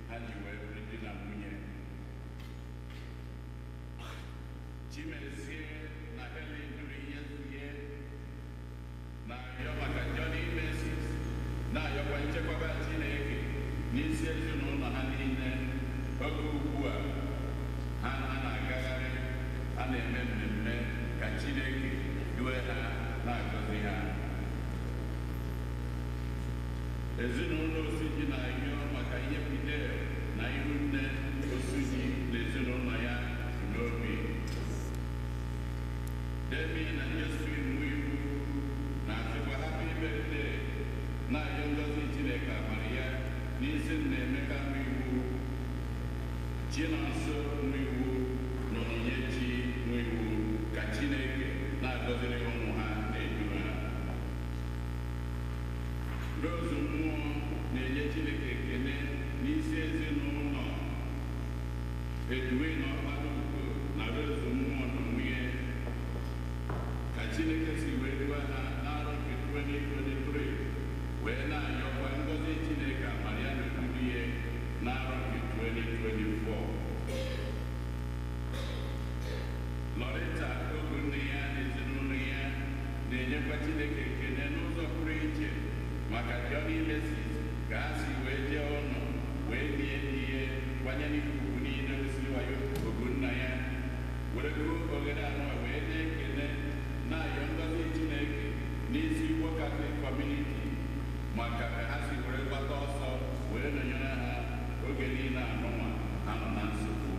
Ha ji wee bụrụ di na nwunye. Chimezie na Helen duru ihe zie na-ayọ maka Johnny Mercies, na-ayọkwa nchekwaba Chineke n'isi ezinụlọ ha niile oge ugbu a ha na-agagharị, a na-eme mmemme, ka Chineke due ha na-agọzi ha. Ezinụlọ Osuji na-ayọ maka ihe Fidel na ihu nne Osuji na ezinụlọ ya n'obi. Demi na Josephine Nwiwu na-asịkwa happy birthday, na-ayọ ngọzi Chineke amara ya n'isi nna Emeka Nwiwu, Chinonso Nwiwu na Onyinyechi Nwiwu, ka Chineke na-agọziri ụmụ ha na-edu ha. Rose Mmụọ na-enye Chineke ekele n'isi ezinụlọ Edwin Ọkpalugo na Rose Mmụọ na nwunye, ka Chineke si wee duo ha n'arọ nke 2023, wee na-ayọkwa ngọzi Chineke amara ya na odudu ya n'arọ nke 2024. Loretta Ogunne ya na ezinụlọ ya na-enyekwa Chineke ekele n'ụzọ pụrụ iche maka Johnny Mercies, ka ha si wee jee ụlọ wee lie ihe kwanye n'ihu ugwu niile osi wayo Ogunna ya, were gụọ oghere anọ wee na-ekele na-ayọ ngọzi Chineke n'isi Igbo Catholic Community maka ka ha si were gbata ọsọ wee nọnyere ha oge niile anụnwa ha nọ na nsogbu.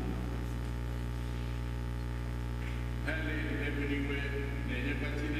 Helen Ebuniwe na-enyekwa Chineke